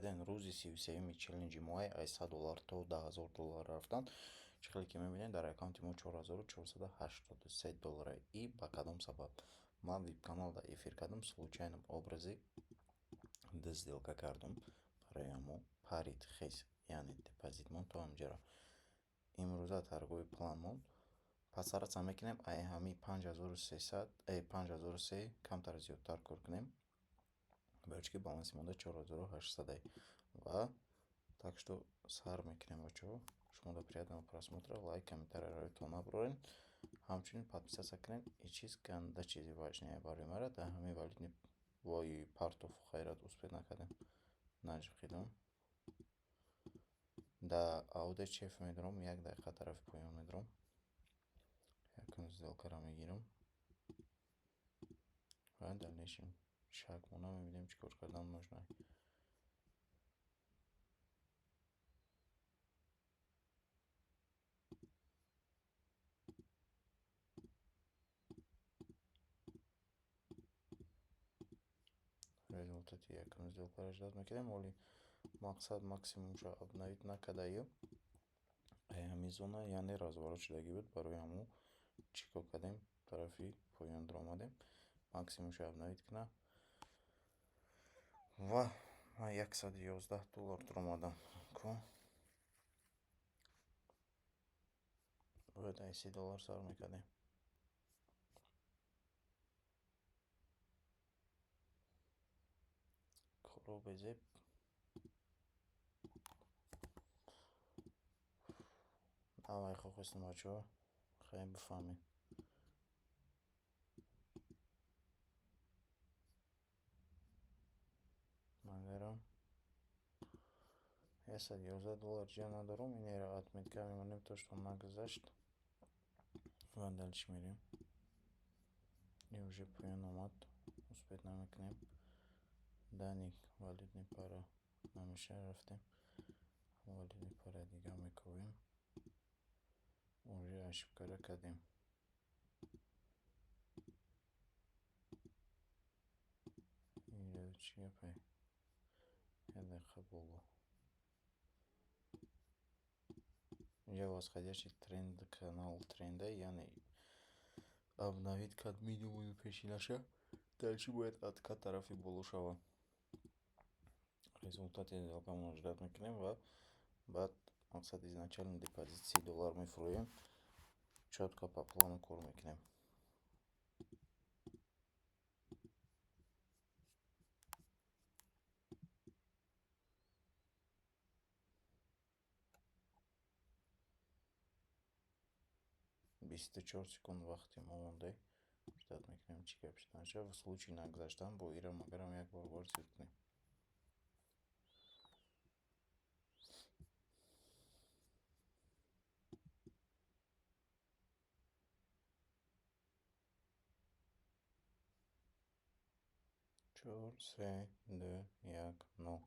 Байден рӯзи 33-юми челленҷи моҳ ай 100 доллар то 10 000 доллар рафтан. Чӣ хеле ки мебинед, дар аккаунти мо 4483 доллара. И ба кадом сабаб? Ман вип-каналда эфир кардам, случайном образе ду сделка кардам. Барои ҳамо парид хез, яъне депозитмон то ҳамҷара. Имрӯза торговый планмон пасараца мекунем, ай ҳами 5300, 5300 камтар зиёдтар кор кунем. Барои чӣ ки баланси монда 4800 ва так что сар мекунем, бачаҳо. Шумо приятного просмотра, лайк, комментария роятон набароред. Ҳамчунин подписаться кунед. И чиз ганда чизи важнее барои мара дар ҳамин валютный вой партов хайрат успеть накардем. Наҷиқидам. Да ауде чеф медорам, як дақиқа тарафи поён медорам. Якум сделкаро мегирам. Ва дальнейшем шагмона мебинем, чӣ кор кардан можно. Результати якум сделкаро ждать мекардем, вале мақсад максимумша обновить накардаю. Ай ҳамин зона, яъне разворот шудагӣ буд, барои ҳамо чӣ кор кардем? Тарафи поён даромадем. Максимумша обновить кунам. Ва ман 111 доллар даромадам. Ку бояд ай 30 доллар сар мекардем. Коро безеб. Давай хостем, бачаҳо. Хеле бифаҳмед. Магарам 111 доллар ҷия надорам, инеро отметка мемонем, то что нагузашт. Ва дальше мерем. И уже поён омад, успеть намекунем. Данный валютный пара намеша, рафтем. Валютный пара дига мекобем. Уже ошибкаро кардем. Инҷо чӣ гапе? Як дақиқа боло. Инҷа восходящий тренд, канал тренда, яъне обновить кард минимуми пешинаша. Дальше бояд откат тарафи боло шавад. Результати сделкамонро ждать мекунем ва баъд мақсад изначально депозит 30 доллар мефурӯем. Чётко по плану кор мекунем. 24 секунд вақти мо монда. Ждать мекунем, чӣ гап шуд наша. В случае нагузаштан бо ира магарам як баробар зиёд кунем. Чор, се, ду, як, нол.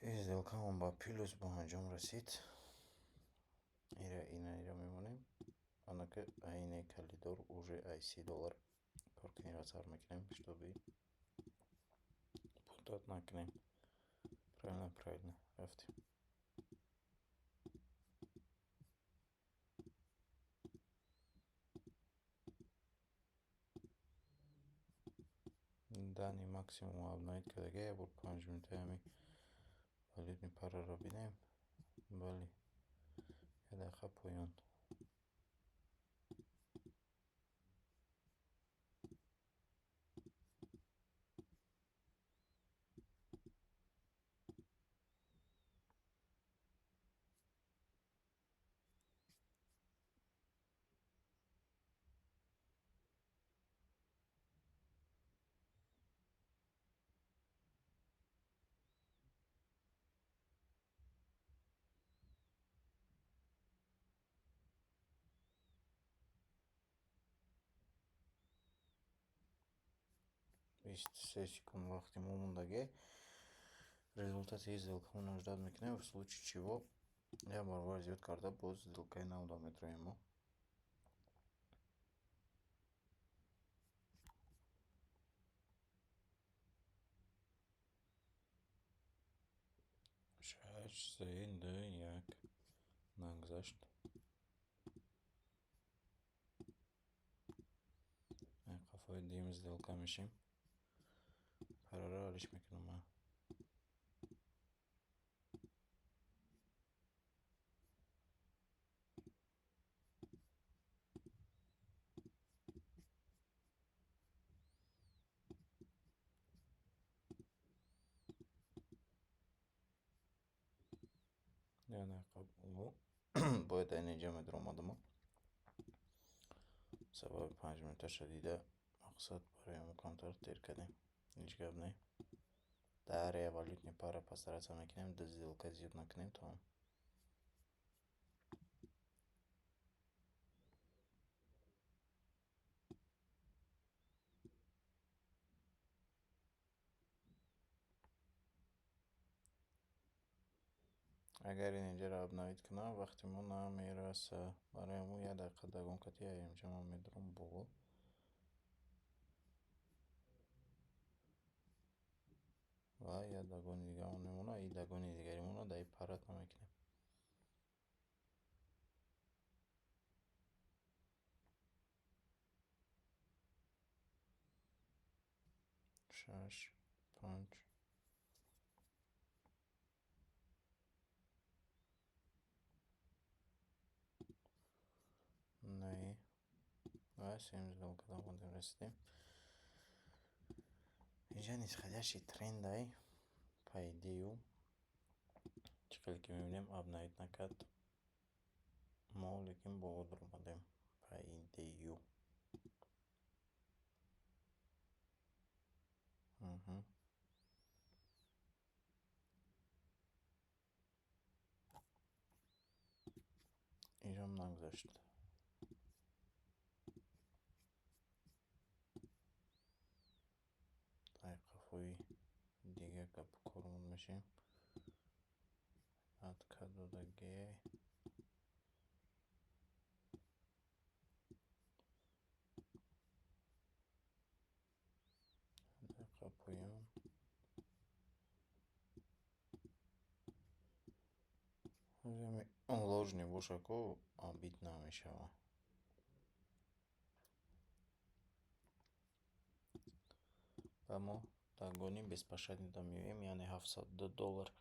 Ин сделкамон ба плюс ба анҷом расид. Ира ина ира мемонем. Анака айне калидор уже ай 30 доллар кор кунира сар мекунем, чтобы путать накунем. Правильно, правильно. Рафтем. Данный максимум обновить кардага, як бор 5 минутаи ҳами валютный параро бинем. Бале. Як дақиқа поён. 23 секунд вақти мо мондагӣ. Результати сделкамонро ждать мекунем. В случае чего як баробар зиёд карда, боз сделкаи навда метроем мо. Ҳашт, се, ду, як. Нагузашт. Қафои дуюм сделка мешем. Параро ҳаллиш мекунам ман. Бояд айни инҷа медаромадам. Сабаби 5 минуташа дида, мақсад барои ҳамон камтар дер кардем. Ҳеҷ гап не. Дар ҳар як валютный пара постараться мекунем ду сделка зиёд накунем, тамом. Агар ин инҷаро обновить кунам, вақти мо намераса. Барои ҳамон як дақиқа догон кардӣ, инҷа ман медурам боло. Ва як догони дигарамон мемонад, ин догони дигаримонро дар ин пара намекунем. Шаш, панҷ. Не. Ва сеюм сделкада омадем, расидем. Инҷа нисходящий трендай, по идее. Чӣ хеле ки мебинем, обновить накард. Мо лекин боло дуромадем, по идее. Инҷам нагузашт. Дар қафои дига гапу кормон мешем. Откат додагиай. Дақиқа поён. Ложный боша ку обид намешавад. Ва мо догоним беспощадно меоем, яъне 702 доллар.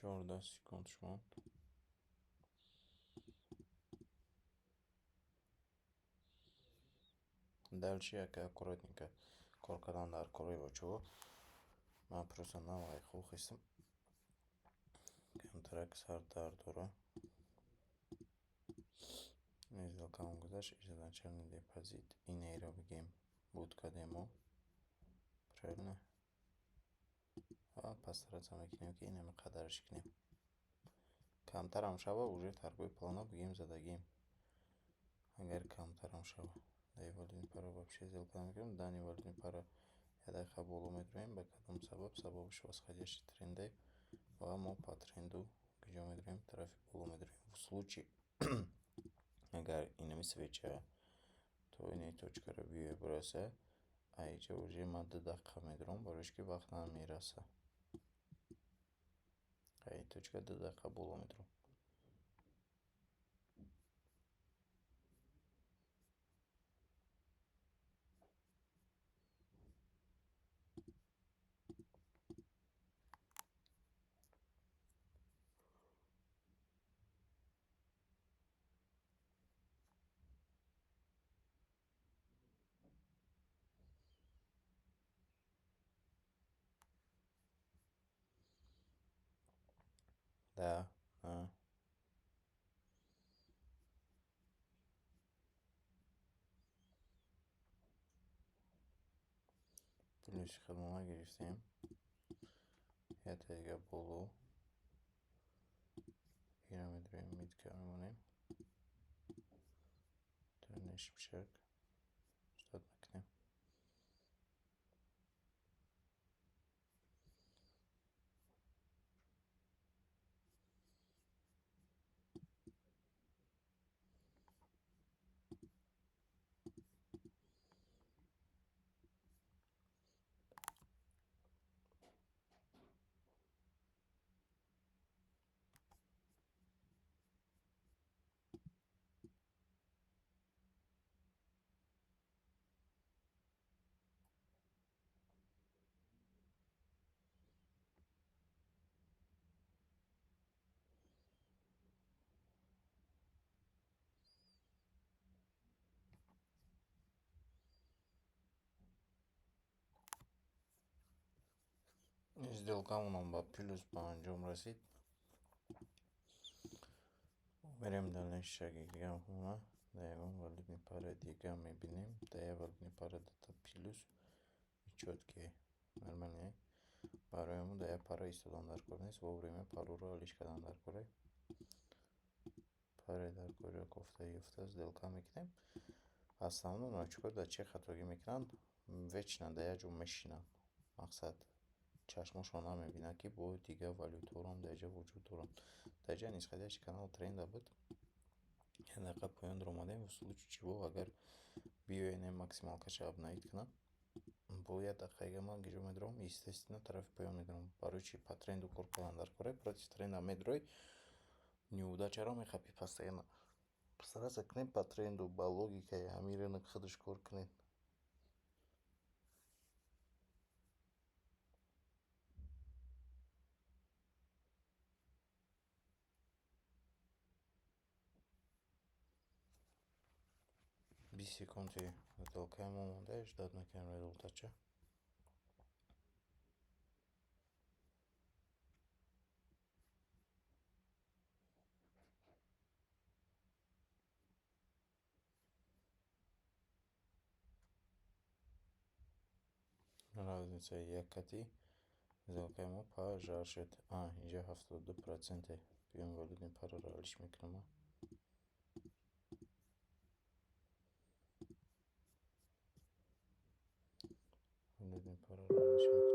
14 секунд монд. Дальше яке аккуратненько кор кардан дар кораи бачаҳо. Ман просто навай хуб хестам. Камтарак сардард дорам. Сделкаам гузашт, изначальный депозит инеро бигем буд кардем мо. Правильно? Ва постараться мекунем, ки инаме қадарш кунем. Камтарам шава, уже торговый плана бигем задагем. Агар камтарам шава. Дар валютный пара вообще сделка намекунем. Данный валютный пара як дақиқа боло медуроем. Ба кадом сабаб? Сабабаш восходящий тренде ва мо по тренду куҷо медуроем? Тарафи боло медуроем. В случае агар инами свеча то инаи точкаро биёя бираса, аиҷа уже ман 2 дақиқа медурам, барои ки вақт намераса. Аи точка 2 дақиқа боло медурам. Да, а. Плюси худмона гирифтем. Якта дига боло. Инро медурем, метка мемонем. Шимшак ждать мекунем. Сделкамонам ба плюс ба анҷом расид. Мерем дальнейший шаги дигаамона. Дар ягон валютный пара дига мебинем. Дар як валютный пара дата плюс чёткий, нормальный. Барои мо дар як пара истодан дар кор нест, вовремя пароро алиш кардан дар коре. Паре дар кори кофта ёфта сделка мекунем. Основном новичкҳо дар чӣ хатогӣ мекунанд? Вечно дар як ҷо мешинанд. Мақсад, чашмошон намебинад, ки бо дигар валютаҳоам дар ҷо вуҷуд доранд. Дар ҷа нисходящий канал тренда буд. Як дақиқа поён омадем. В случае чего, агар биёем, максималкаша обновить кунам, бо як дақиқаига ман киҷо медурам? Естественно, тарафи поён медурам. Барои чӣ? По тренду кор кардан дар коре. Против тренда медурой, неудачаро мехапӣ постоянно. Постараться кунед по тренду, ба логикаи ҳамин рынок худаш кор кунед. 20 секунди сделкаи мо монда, ждать мекунем результатша. Разницаи як кати сделкаи мо пажар шуд. А инҷа 72 проценте. Биём, валютный параро алиш мекунам. Валютный параро алиш мекунам.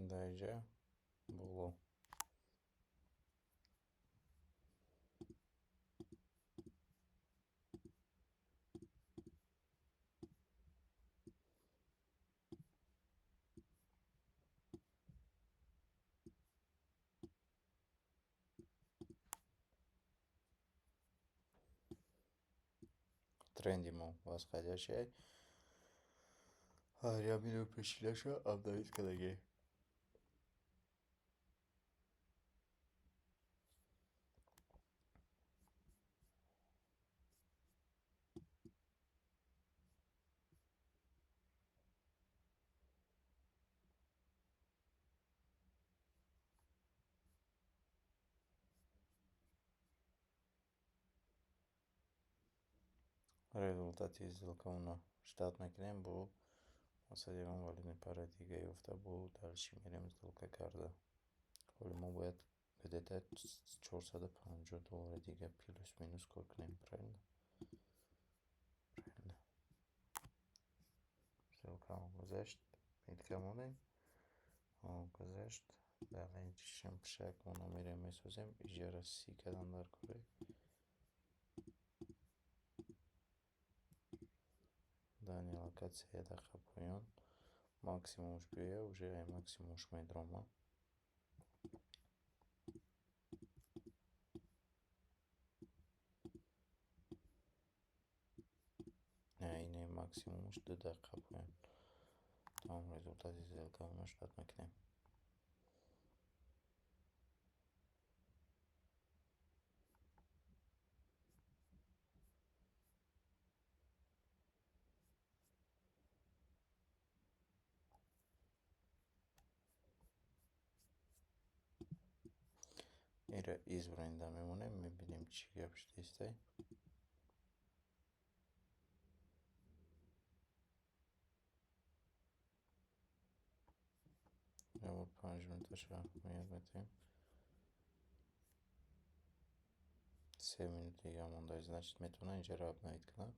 Дар инҷа боло. Тренди мо восходящий. Ҳар як минут пешинаша обновить кардагӣ. Результати сделкамонро ждать мекунем. Бо мақсади ягон валютный параи дига ёфта, бо дальше мерем сделка карда. Ҳоли мо бояд где-то 450 доллари дига плюс минус кор кунем, правильно? Правильно. Сделкамон гузашт, метка монем, гузашт. Дальнейшем шагмонро мерем, месозем. Иҷара си кардан дар коре. Дани локатсия як дақиқа поён, максимумш биёя, уже ай максимумш медрома. Ине максимумш 2 дақиқа поён. Тамом, результати сделкамонро ждать мекунем. Ира избранныйда мемонем, мебинем, чӣ гап шудистай. 5 минуташа аҳамият медиҳем. 3 минути дига монда, значит, метавонад инҷаро обновить кунад,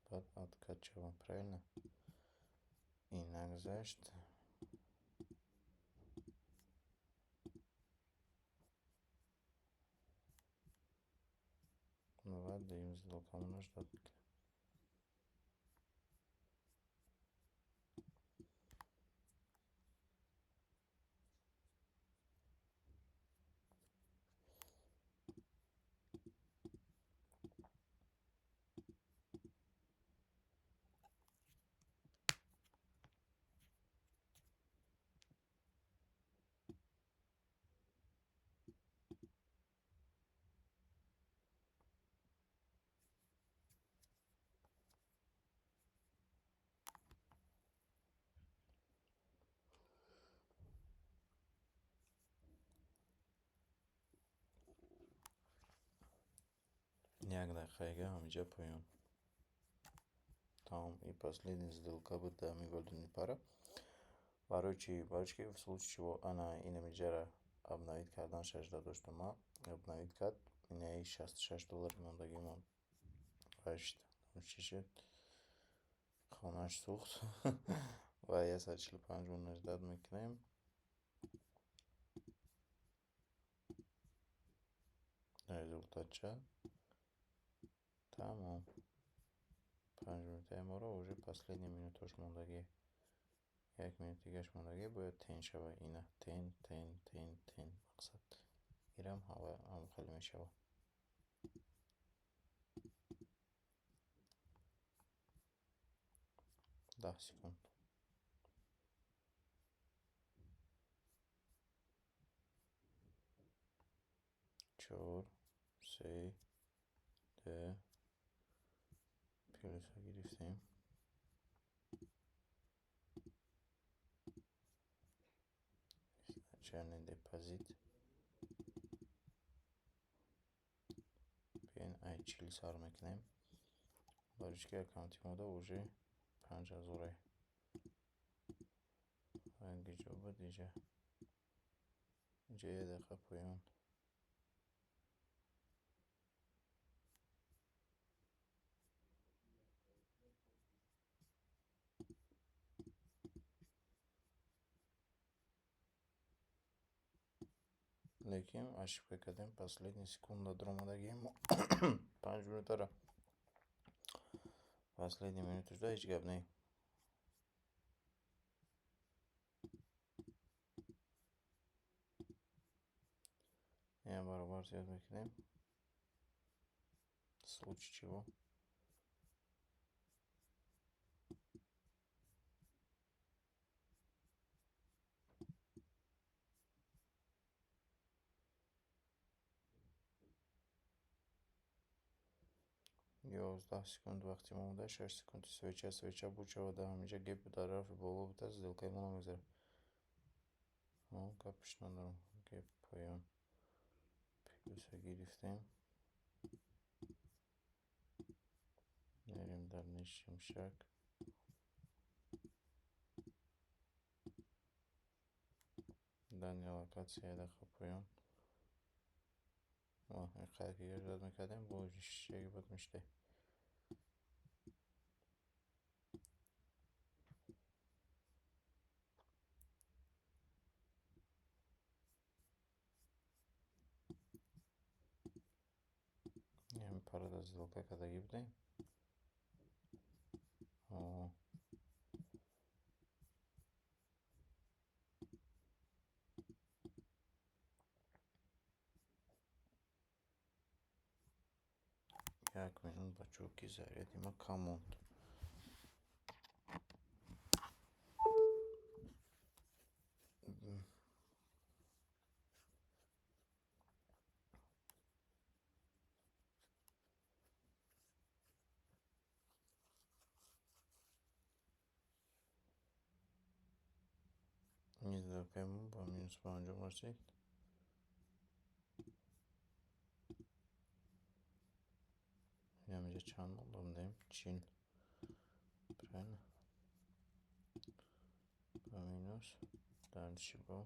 баъд откат шавад, правильно? Ин нагузашт. Ва дуюм сделкамонро ждать мекунем. Як дақиқаига ҳаминҷа поён. Тамом, и последний сделка буд дар ҳамин валютный пара. Барои чӣ? Барои чӣ ки в случае чего ана инамиҷаро обновить карданша ждать доштам ман. Обновить кард, инаи 66 доллари мондагимон гашт. Чӣ шуд? Хонааш сӯхт ва 145 мона ждать мекунем. Результатша тамом. 5 минутаи моро уже последний минуташ мондагӣ. Як минут дигаш мондагӣ, бояд тень шавад. Ина тень, тень, тень, тень, мақсад. Ирам ҳам хеле мешавад. 10 секунд. Чор, се, ду, плюса гирифтем. Изначальный депозит. Биёен, ай 40 сар мекунем. Барои чӣ ки аккаунти мода уже 5000-е. Ҷо буд иҷа? Инҷа як дақиқа поён. Лекин ошибка кардем, последний секунда даромадагием мо 5 минутара. Последний минуташда ҳеҷ гап не. Як баробар зиёд мекунем. В случае чего. 11 секунд вақти мо монда, 6 секунди свеча, свеча буд шавад, дар ҳаминҷа геп дар рафи боло буда, сделкаи мо намегузарад. Гапш надорам. Геп поён. Плюса гирифтем. Мерем дальнейший шаг. Данная локация, як дақиқа поён. Инқадар ки ждать мекардем, бо шеги буд мешудем. Ҳамин парада сделка кардагӣ будем. О. Як минут, бачаҳо, ки заряди ма кам монд. Ин сделкаи мо ба минус ба анҷом расид. Инаминҷа чанд монда будем? 40. Правильно? Ба минус. Дальше бо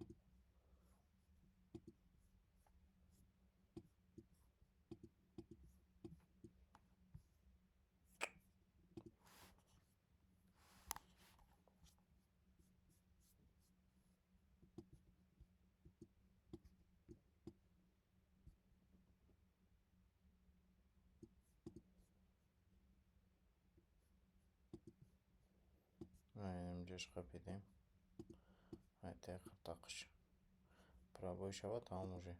инҷош қапидем. Тақш пробой шавад, тамом уже.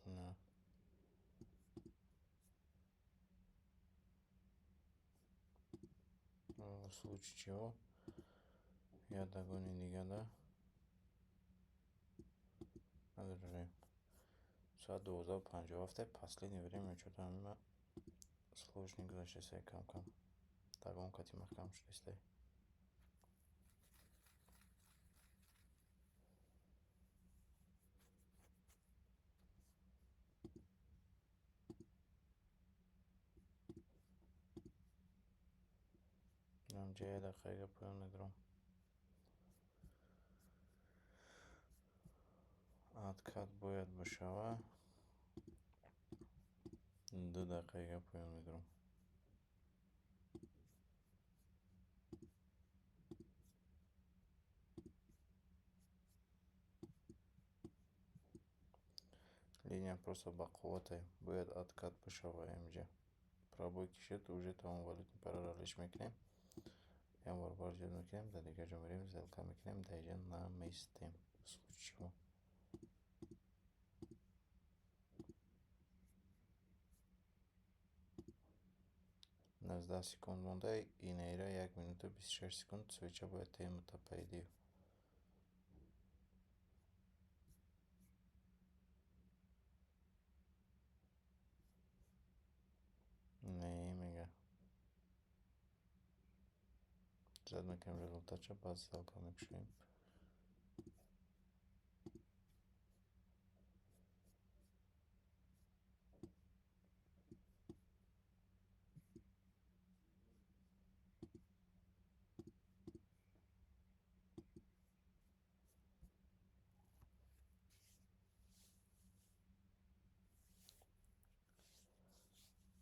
На. В случае чего я догони дигада надорем. Соат 12:57. Последнее время что-то мимо сложный гузаштаста, кам-кам. Догон кати маҳкам шудааста. Инҷа як дақиқа поён медорам. Откат бояд бошава. 2 дақиқа поён медорам. Линия просто бақуввате, бояд откат бошава инҷа. Пробой ки шуд, уже тамом, валютный параро лиш мекунем. Як баробар зиёд мекунем, дар дигар ҷо мерем, сделка мекунем, дар инҷа наместем. В случае чего. 19 секунд монда, инаира 1 минуту 26 секунд свеча бояд темата, по идее. Не мега. Ждать мекунем результатша, баъд сделка мекушоем.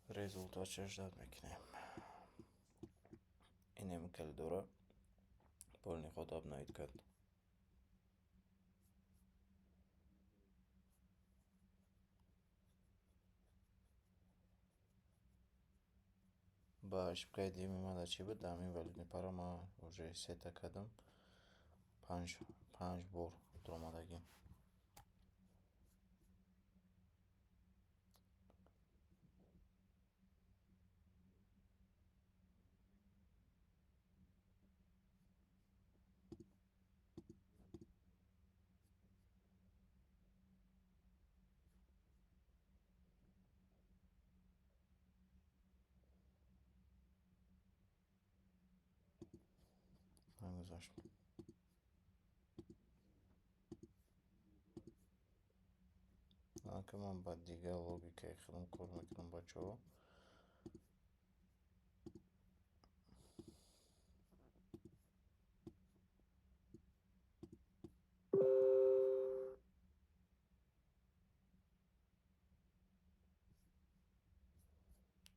Результатша ждать мекунем. Инем коридора полный ход обновить кард. Ба ошибкаи дуюми ман дар чӣ буд? Дар ҳамин валютный пара ман уже сета кардам. Панҷ бор дуромадагӣ. Нагузашт. Ки ман ба дигар логикаи худам кор мекунам, бачаҳо.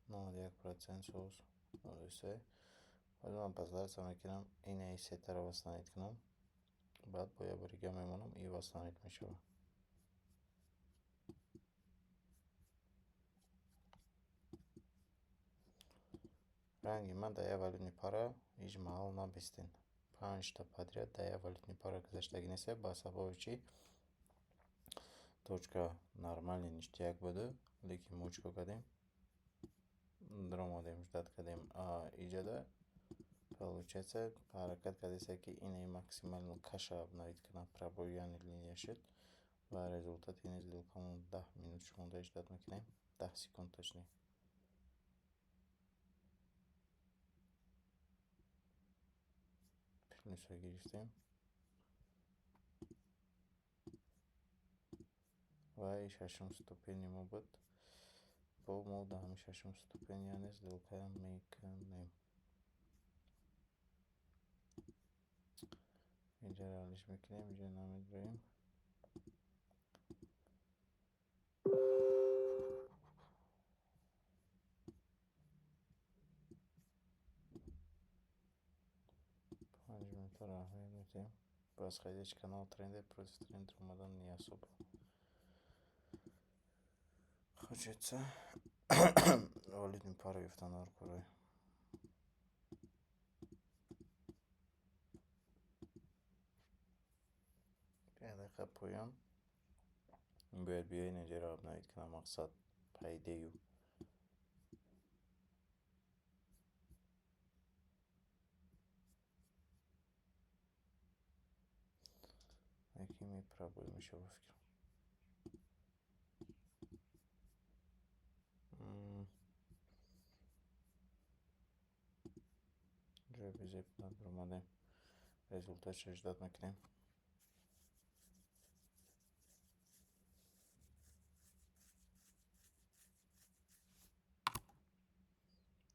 91% соз 03. Баъд ман базларса мекунам, инаи сетаро восстановить кунам. Баъд бо як бори дига мемонам, и восстановить мешавад. Ранги ман дар як валютный пара ҳеҷ маҳал набистен. Панҷта подряд дар як валютный пара гузаштагӣ нест, ба сабаби чӣ? Точка нормальный ништяк буду, лекин мо чӣ кор кардем? Даромадем, ждать кардем. Иҷода получается ҳаракат кардеста, ки инаи максимально каша обновить кунам, пробой, яъне линия шуд ва результати ин сделкамон 10 минут монда, ждать мекунем, 10 секунд точнее. Плюсро гирифтем ва и шашум ступени мо буд. Бо мо дар ҳамин шашум ступень, яъне сделка мекунем. Инҷаро алиш мекунем, инҷа намедроем. 5 минутаро аҳамият медиҳем. Восходящий канал тренде, против тренд омадан не особо хочется. Валютный пара ёфтан дар корой. 1 дақиқа поён. Бояд биёен инҷаро обновить кунам, мақсад, по идею. Якими пробой мешава, фикрам. Ҷои безеб надоромадем. Результатшо ждать мекунем.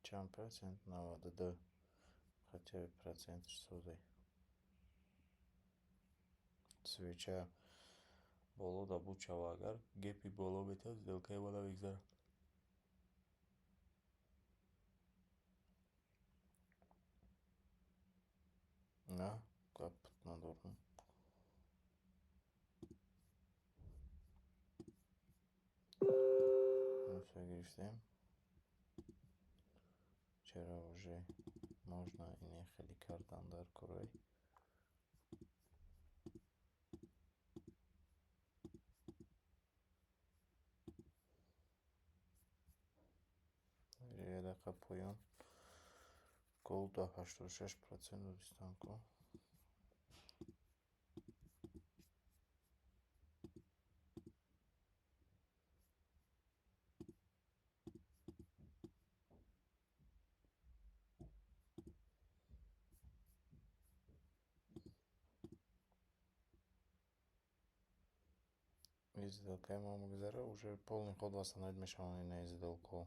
Чанд процент? 92. Хотя бы процентш созай. Свеча боло да буд шава, агар гэпи боло метиҳад, сделкаи ма намегзарад. На, гап надорам. Всё, гирифтем. Чаро уже можно ине хеле кардан дар корой. 1 дақиқа поён. Голд 86% додистам ку. Сделкаи мо мегузара, уже полный ход восстановить мешаванд ина сделкаҳо.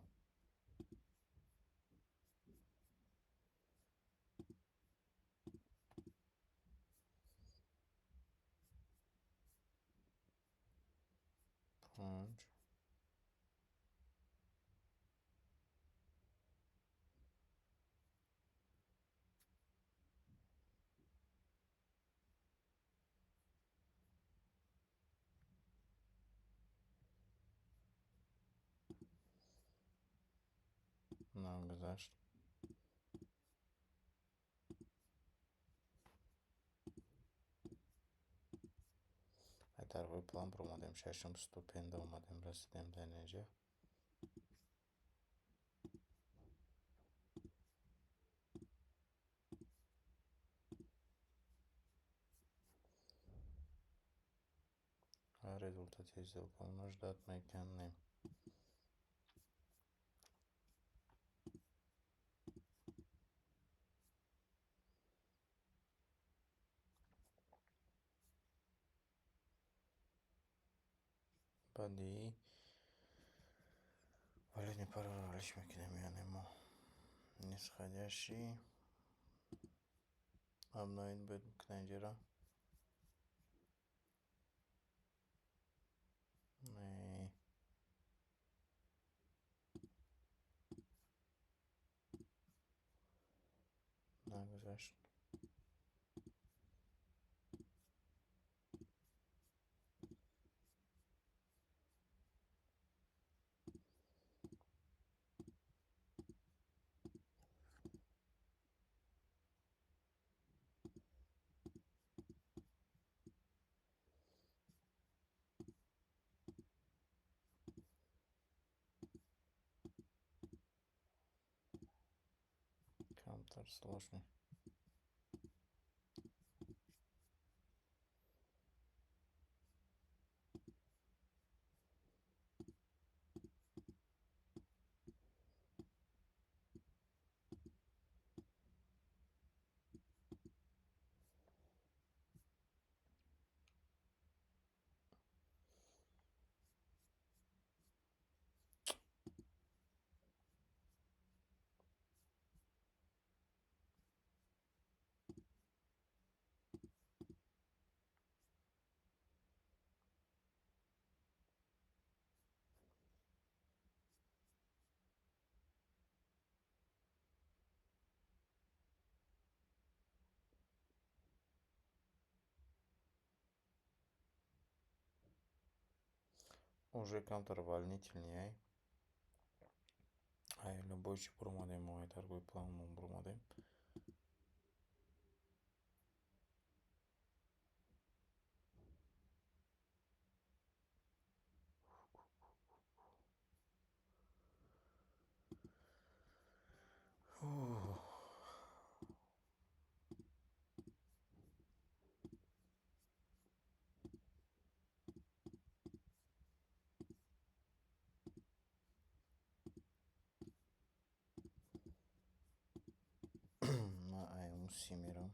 Панҷ. Нагузашт. Торговый план баромадем, шашум ступеньда омадем, расидем до инҷа. Результати сделкамонро ждать мекунем. Баъди валютный параро алиш мекунем, яъне мо нисходящий обновить бояд бикунем инҷаро. Не. Нагузашт. Камтар сложный. Уже камтар волнительный. Ай, любой чи буромадем, мо ай торговый планмон буромадем. Ман ай си мерам.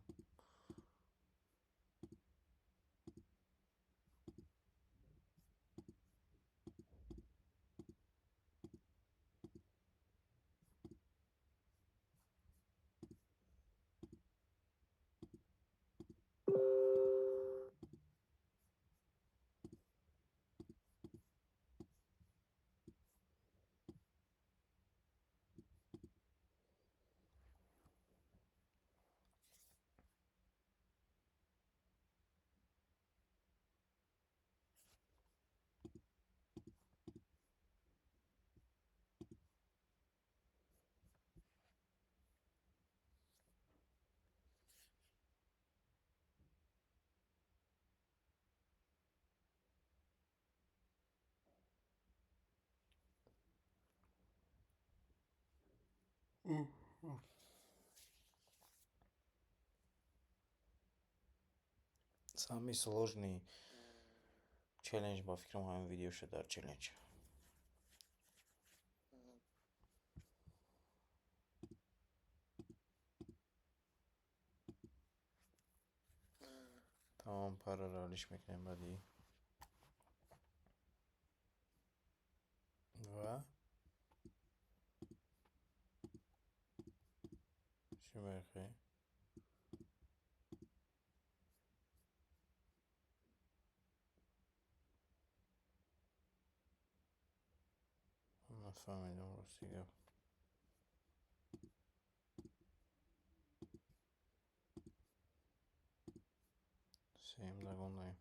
Самый сложный челлендж, ба фикрам, ҳамин видео шуд дар челлендж. Тамом, параро алиш мекунем баъди ва чӣ мехоҳӣ? Нафаҳмидам, рости гап. Сеюм догондаем.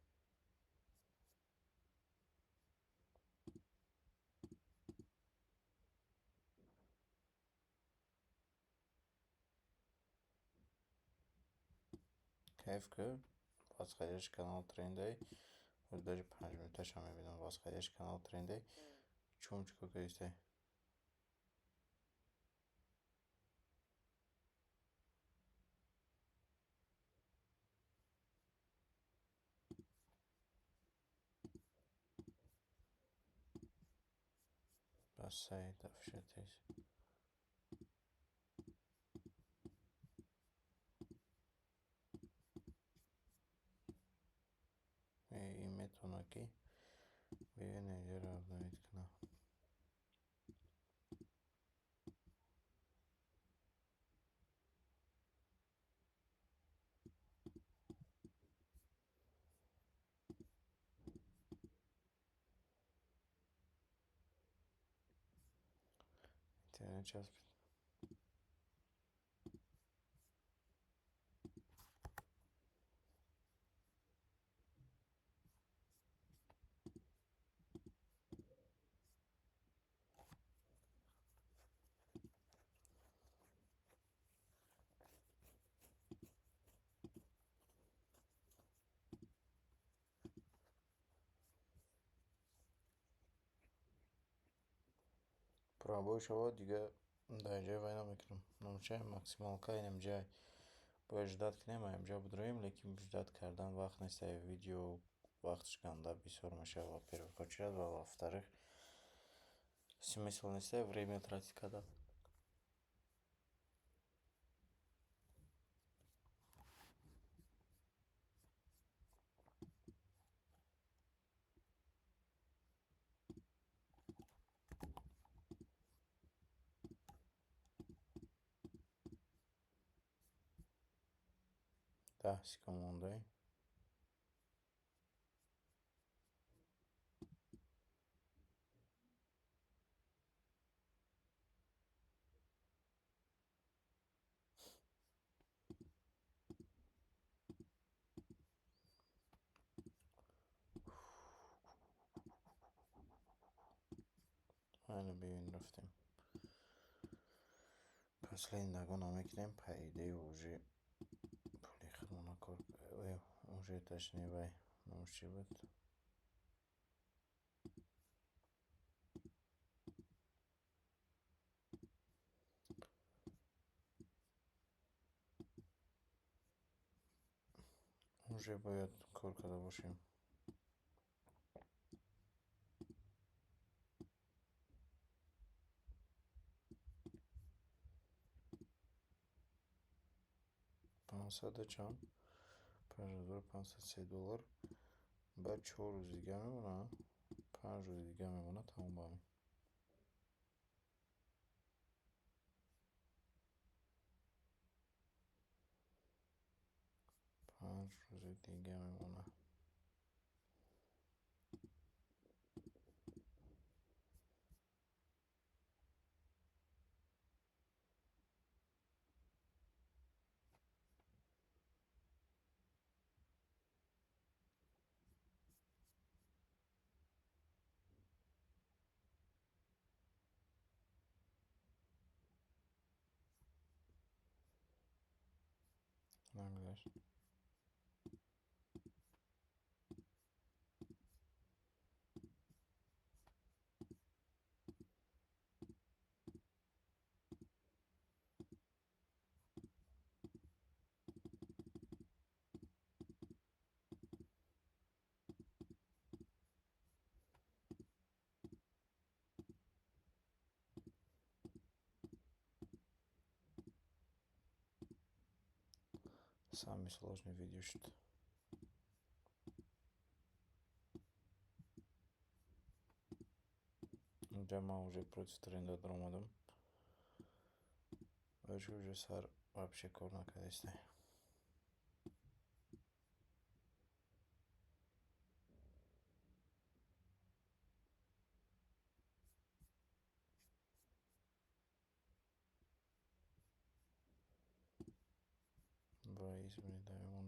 Кайф ки восходящий канал трендай. Даже 5 минуташа мебинам, восходящий канал трендай. Чум чикор кардистай? Басай дафша тез. Ин метавонад ки биёяд инҷаро обновить кунад. Интернет часпид. Пробой шавад, дига дар ҷои вай намекунам. Номчаи максималка инамҷай. Бояд ждать кунем, аинҷа бидроем, лекин ждать кардан вақт нест. Видео вақташ ганда бисёр мешавад, во-первых, очередь, ва во-вторых, смысл нест время тратить кардан. 10 секунд мондаем. Айна бибин, рафтем. Последний догон а мекунем, по идее, уже пули худмона кор, уже, точнее, вай номаш чӣ буд? Уже бояд кор карда бошем. Пансаду чанд? 5503 доллар. Баъд 4 рӯзи дига мемонад, 5 рӯзи дига мемонад, тамом ба ҳамин. 5 рӯзи дига мемонад. Нагзашт. Самый сложный видео шуд. Инҷа ман уже против тренда даромадам. Уже сар вообще кор накардистай. Ва изменить мемон.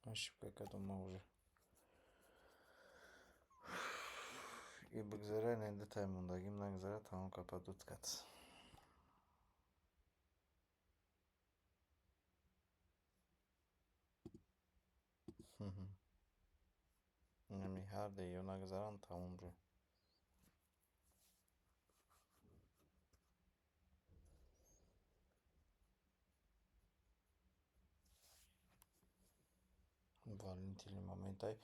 Ошибка кардам ман уже. И бигзара, не дутай мондагим нагзара, тамом капа дуд кард. Ами ҳарде ё нагзаранд, тамом уже. Волатильный момент ай.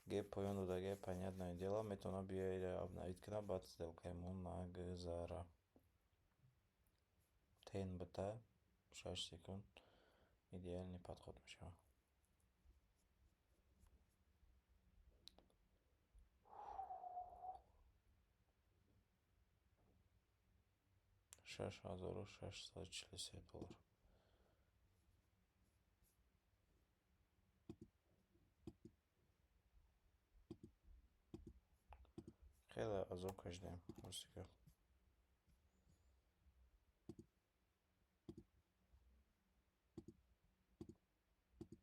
Гэп поён додагиай, понятное дело, метавонад биёяд, обновить кунад, баъд сделка и мо нагзара. Тень бита 6 секунд идеальный подход мешавад. 6643 доллар. Хеле азоб кашидем, рости гап.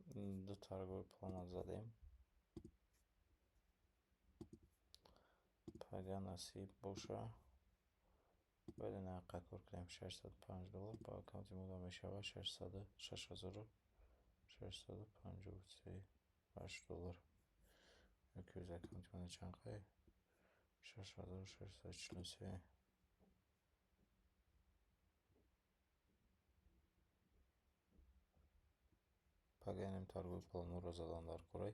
Ду торговый план а задем. Пага насиб боша, бояд ин кор кунем. 605 доллар ба аккаунти мо мешавад 6653 8 доллар. Ёки ози аккаунти мо чанд қай? 6643. Пага инам торговый план ҳоро задан дар корай.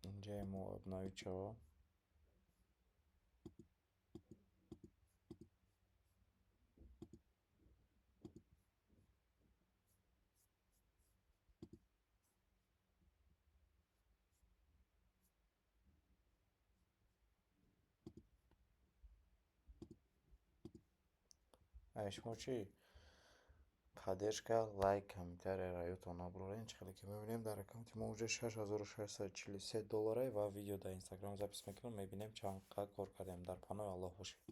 Инҷае мо обновить шава. Ай, шумо чӣ? Поддержка, лайк, комментарияро ёдтон набуроред. Чӣ хеле ки мебинем, дар аккаунти мо уже 6643 доллара, ва видео дар Инстаграм запись мекунам, мебинем чанд қадр кор кардем. Дар паноҳи Аллоҳ бошед.